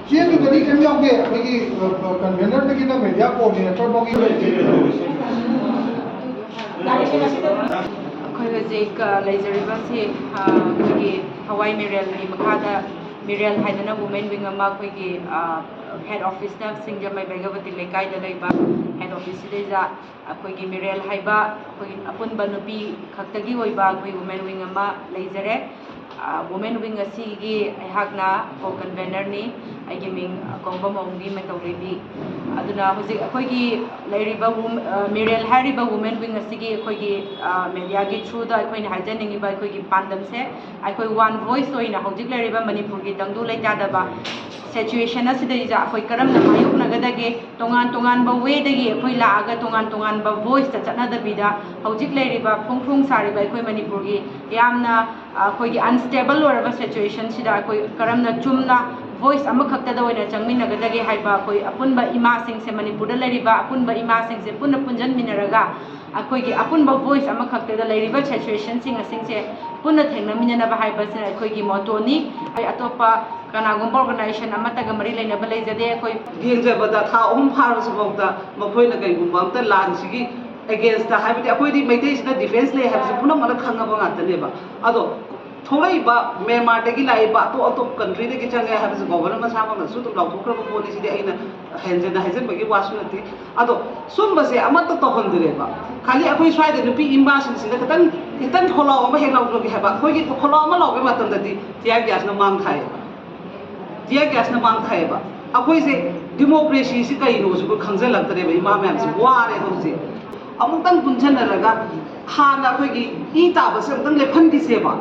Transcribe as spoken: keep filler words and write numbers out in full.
ꯆꯦꯗꯨꯗꯗꯤ ꯀꯩꯝ ꯌꯥꯎꯗꯦ꯫ ꯑꯩꯈꯣꯏꯒꯤ ꯀꯟꯚꯦꯅꯔꯗꯒꯤꯅ ꯃꯦꯗꯤꯌꯥ ꯀꯣꯑꯣꯔꯗꯤꯅꯦꯇꯔ ꯐꯥꯎꯒꯤ꯫ ꯑꯩꯈꯣꯏ ꯍꯧꯖꯤꯛ ꯑ, ꯂꯩꯖꯔꯤꯕꯁꯤ, ꯑ, ꯑꯩꯈꯣꯏꯒꯤ ꯊꯋꯥꯏ ꯃꯤꯔꯦꯜꯒꯤ ꯃꯈꯥꯗ ꯃꯤꯔꯦꯜ ꯍꯥꯏꯗꯅ ꯋꯨꯃꯦꯟ ꯋꯤꯡ ꯑꯃ ꯑꯩꯈꯣꯏꯒꯤ, ꯑ, ꯍꯦꯗ ꯑꯣꯐꯤꯁꯇ ꯁꯤꯡꯖꯃꯩ ꯕꯦꯒꯕꯇꯤ ꯂꯩꯀꯥꯏꯗ ꯂꯩꯕ ꯍꯦꯗ ꯑꯣꯐꯤꯁꯁꯤꯗꯩꯗ ꯑꯩꯈꯣꯏꯒꯤ ꯃꯤꯔꯦꯜ ꯍꯥꯏꯕ ꯑꯩꯈꯣꯏꯒꯤ ꯑꯄꯨꯟꯕ ꯅꯨꯄꯤ ꯈꯛꯇꯒꯤ ꯑꯣꯏꯕ ꯑꯩꯈꯣꯏ ꯋꯨꯃꯦꯟ ꯋꯤꯡ ꯑꯃ ꯂꯩꯖꯔꯦ꯫ ꯑ, ꯋꯨꯃꯦꯟ ꯋꯤꯡ ꯑꯁꯤꯒꯤ ꯑꯩꯍꯥꯛꯅ ꯀꯣ ꯀꯟꯚꯦꯅꯔꯅꯤ꯫ ꯑꯩꯒꯤ ꯃꯤꯡ, ꯑ, ꯀꯣꯡꯕꯝ ꯑꯣꯡꯕꯤ ꯃꯇꯧ ꯂꯩꯕꯤ꯫ ꯑꯗꯨꯅ ꯍꯧꯖꯤꯛ ꯑꯩꯈꯣꯏꯒꯤ ꯂꯩꯔꯤꯕ ꯋꯨꯝ-, ꯑ, ꯃꯤꯔꯦꯜ ꯍꯥꯏꯔꯤꯕ ꯋꯨꯃꯦꯟ ꯋꯤꯡ ꯑꯁꯤꯒꯤ ꯑꯩꯈꯣꯏꯒꯤ, ꯑ, ꯃꯦꯗꯤꯌꯥꯒꯤ ꯊ꯭ꯔꯨꯗ ꯑꯩꯈꯣꯏꯅ ꯍꯥꯏꯖꯅꯤꯡꯉꯤꯕ ꯑꯩꯈꯣꯏꯒꯤ ꯄꯥꯟꯗꯝꯁꯦ, ꯑꯩꯈꯣꯏ ꯋꯥꯟ ꯚꯣꯏꯁ ꯑꯣꯏꯅ ꯍꯧꯖꯤꯛ ꯂꯩꯔꯤꯕ ꯃꯅꯤꯄꯨꯔꯒꯤ ꯇꯪꯗꯨ ꯂꯩꯇꯥꯗꯕ ꯁꯤꯆꯨꯋꯦꯁꯟ ꯑꯁꯤꯗꯩꯗ ꯑꯩꯈꯣꯏ ꯀꯔꯝꯅ ꯃꯥꯌꯣꯛꯅꯒꯗꯒꯦ, ꯇꯣꯉꯥꯟ ꯇꯣꯉꯥꯟꯕ ꯋꯦꯗꯒꯤ ꯑꯩꯈꯣꯏ ꯂꯥꯛꯑꯒ ꯇꯣꯉꯥꯟ ꯇꯣꯉꯥꯟꯕ ꯚꯣꯏꯁꯇ ꯆꯠꯅꯗꯕꯤꯗ ꯍꯧꯖꯤꯛ ꯂꯩꯔꯤꯕ ꯐꯣꯡ ꯐꯣꯡ ꯁꯥꯔꯤꯕ ꯑꯩꯈꯣꯏ ꯃꯅꯤꯄꯨꯔꯒꯤ ꯌꯥꯝꯅ, ꯑ, ꯑꯩꯈꯣꯏꯒꯤ ꯑꯟꯁꯇꯦꯕꯜ ꯑꯣꯏꯔꯕ ꯁꯤꯆꯨꯋꯦꯁꯟꯁꯤꯗ ꯑꯩꯈꯣꯏ ꯀꯔꯝꯅ ꯆꯨꯝꯅ ꯚꯣꯏꯁ ꯑꯃꯈꯛꯇꯗ ꯑꯣꯏꯅ ꯆꯪꯃꯤꯟꯅꯒꯗꯒꯦ ꯍꯥꯏꯕ ꯑꯩꯈꯣꯏ ꯑꯄꯨꯟꯕ ꯏꯃꯥꯁꯤꯡꯁꯦ, ꯃꯅꯤꯄꯨꯔꯗ ꯂꯩꯔꯤꯕ ꯑꯄꯨꯟꯕ ꯏꯃꯥꯁꯤꯡꯁꯦ ꯄꯨꯟꯅ ꯄꯨꯟꯁꯤꯟꯃꯤꯟꯅꯔꯒ ꯑꯩꯈꯣꯏꯒꯤ ꯑꯄꯨꯟꯕ ꯚꯣꯏꯁ ꯑꯃꯈꯛꯇꯗ ꯂꯩꯔꯤꯕ ꯁꯤꯆꯨꯋꯦꯁꯟꯁꯤꯡ ꯑꯁꯤꯡꯁꯦ ꯄꯨꯟꯅ ꯊꯦꯡꯅꯃꯤꯟꯅꯅꯕ ꯍꯥꯏꯕꯁꯤꯅ ꯑꯩꯈꯣꯏꯒꯤ ꯃꯣꯇꯣꯅꯤ꯫ ꯑꯩ ꯑꯇꯣꯞꯄ ꯀꯅꯥꯒꯨꯝꯕ ꯑꯣꯔꯒꯅꯥꯏꯖꯦꯁꯟ ꯑꯃꯠꯇꯒ ꯃꯔꯤ ꯂꯩꯅꯕ ꯂꯩꯖꯗꯦ꯫ ꯑꯩꯈꯣꯏ ꯌꯦꯡꯖꯕꯗ ꯊꯥ ꯑꯍꯨꯝ ꯐꯥꯔꯕꯁꯤꯐꯥꯎꯗ ꯃꯈꯣꯏꯅ ꯀꯩꯒꯨꯝꯕ ꯑꯝꯇ ꯂꯥꯟꯁꯤꯒꯤ ꯑꯦꯒꯦꯟꯁꯇ, ꯍꯥꯏꯕꯗꯤ ꯑꯩꯈꯣꯏꯗꯤ ꯃꯩꯇꯩꯁꯤꯅ ꯗꯤꯐꯦꯟꯁ ꯂꯩ ꯍꯥꯏꯕꯁꯤ ꯄꯨꯝꯅꯃꯛꯅ ꯈꯪꯉꯕ ꯉꯥꯛꯇꯅꯦꯕ꯫ ꯑꯗꯣ ꯊꯣꯛꯂꯛꯏꯕ ꯃ꯭ꯌꯥꯟꯃꯥꯔꯗꯒꯤ ꯂꯥꯛꯏꯕ ꯑꯇꯣꯞ ꯑꯇꯣꯞꯄ ꯀꯟꯇ꯭ꯔꯤꯗꯒꯤ ꯆꯪꯉꯦ ꯍꯥꯏꯕꯁꯤ ꯒꯣꯚꯔꯅꯔ ꯃꯁꯥꯃꯛꯅꯁꯨ ꯑꯗꯨꯝ ꯂꯥꯎꯊꯣꯛꯈ꯭ꯔꯕ ꯄꯣꯠꯅꯤ꯫ ꯁꯤꯗꯤ ꯑꯩꯅ ꯍꯦꯟꯖꯟꯅ ꯍꯥꯏꯖꯟꯕꯒꯤ ꯋꯥꯁꯨ ꯅꯠꯇꯦ꯫ ꯑꯗꯣ ꯁꯨꯝꯕꯁꯦ ꯑꯃꯠꯇ ꯇꯧꯍꯟꯗ꯭ꯔꯦꯕ꯫ ꯈꯥꯂꯤ ꯑꯩꯈꯣꯏ ꯁ꯭ꯋꯥꯏꯗ ꯅꯨꯄꯤ ꯏꯃꯥꯁꯤꯡꯁꯤꯗ ꯈꯤꯇꯪ, ꯈꯤꯇꯪ ꯈꯣꯜꯂꯥꯎ ꯑꯃ ꯍꯦꯛ ꯂꯥꯎꯊꯣꯛꯀꯦ ꯍꯥꯏꯕ, ꯑꯩꯈꯣꯏꯒꯤ ꯈꯣꯜꯂꯥꯎ ꯑꯃ ꯂꯥꯎꯕꯒꯤ ꯃꯇꯝꯗꯗꯤ ꯇꯤꯌꯥꯔ ꯒ꯭ꯌꯥꯁꯅ ꯃꯥꯡ ꯊꯥꯏꯌꯦꯕ꯫ ꯇꯤꯌꯥꯔ ꯒ꯭ꯌꯥꯁꯅ ꯃꯥꯡ ꯊꯥꯏꯌꯦꯕ꯫ ꯑꯩꯈꯣꯏꯁꯦ ꯗꯤꯃꯣꯀ꯭ꯔꯦꯁꯤꯁꯤ ꯀꯩꯅꯣꯁꯤꯕꯨ ꯈꯪꯖꯜꯂꯛꯇ꯭ꯔꯦꯕ꯫ ꯏꯃꯥ ꯃꯌꯥꯝꯁꯦ ꯋꯥꯔꯦ ꯍꯧꯖꯤꯛ꯫ ꯑꯃꯨꯛꯇꯪ ꯄꯨꯟꯁꯟꯅꯔꯒ ꯍꯥꯟꯅ ꯑꯩꯈꯣꯏꯒꯤ ꯏ ꯇꯥꯕꯁꯦ ꯑꯃꯨꯛꯇꯪ ꯂꯦꯞꯍꯟꯈꯤꯁꯦꯕ꯫